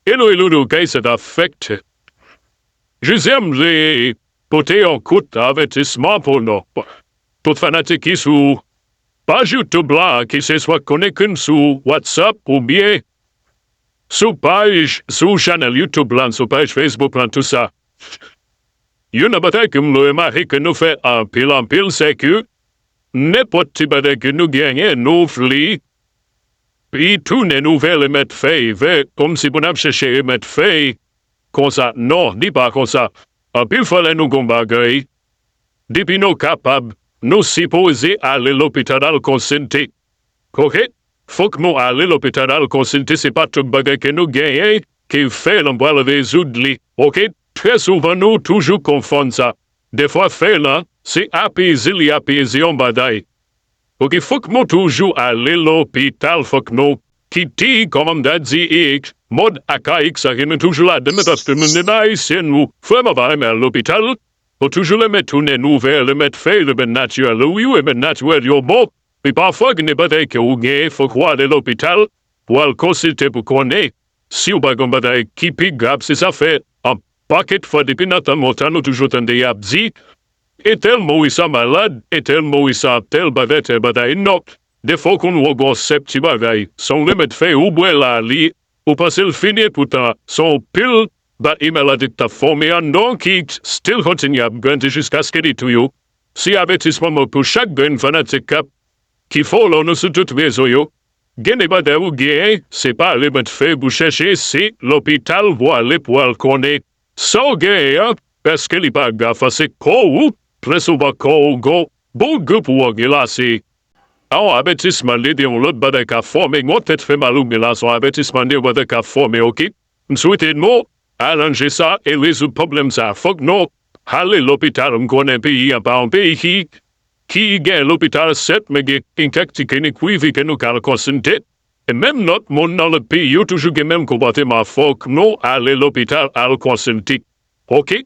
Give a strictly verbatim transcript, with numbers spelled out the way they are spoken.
Hello, hello, nou kay se ta fèk. Jezi m vle pote yon kout avètisman pou nou. Tout fanatik ki sou paj YouTube la, ki se swa konekte sou WhatsApp oubyen sou paj, sou chanèl YouTube la, sou paj Facebook la, tout sa. Youn nan bagay ke m remake ke nou fè anpil, anpil, se ke nenpòt ti bagay ke nou genyen, nou vle, li tounen nou vè le mèt fèy, vè, kòmsi pou n ap chèche remèt fèy konsa. Non, li pa konsa. Anpil fwa lè nou gon bagay, depi nou kapab, nou sipoze ale lopital al konsilte. Oke? Fòk nou ale lopital al konsilte, se pa tout bagay ke nou genyen ki fè l, nou pral rezoud li. Oke? Trè souvan nou toujou konfonn sa. Dèfwa fèy lan, se apeze li apeze yon bagay. Oke, fòk nou toujou ale lopital, fòk nou kite, kòman m ta di, e, mòd akayik sa ke nou toujou ladan, men paske nou menm Ayisyen nou vrèman pa renmen al lopital, nou toujou renmen tounen nou vè remèd fèy, remèd natirèl. Wi, remèd natirèl yo bon, men pafwa gen de bagay ke ou genyen, fòk ou ale lopital pou al konsilte pou konnen si w pa gen bagay ki pi grav. Se sa fè, an pakèt fwa, depi nan tan lontan, nou toujou tande y ap di, entèl mouri sa malad, entèl mouri sa tèl bagay, tèl bagay. Non, dèfwa w konn wè w gon senp ti bagay, se yon remèd fèy ou bwè la, li, ou panse l fini, poutan se yon pil bat imèl la te t ap fòme anndan w ki still kontinye ap grandi jiskaske li touye w. Se avètisman mwen pou chak grenn fanatik k ap ki follow nou sou tout rezo yo. Gen de bagay ou genyen, se pa remèd fèy pou chèche, se lopital pou ale pou al konnen sa w genyen an, paske li pa grav, se kò ou, prensipal kò ou gon bon gwoup ou gen la, se yon avètisman, li de yon lòt bagay k ap fòme, yon tèt fè mal ou gen la, se yon avètisman de yon bagay k ap fòme, oke? M swete nou aranje sa e rezoud pwoblèm sa. Fòk nou ale lopital, m konnen peyi an pa yon peyi ki, ki gen lopital, sèt, men gen, gen kèk ti klinik prive ke nou ka al konsilte. E menm lòt moun nan lòt peyi yo toujou gen menm konpòteman, fòk nou ale lopital al konsilte. Oke?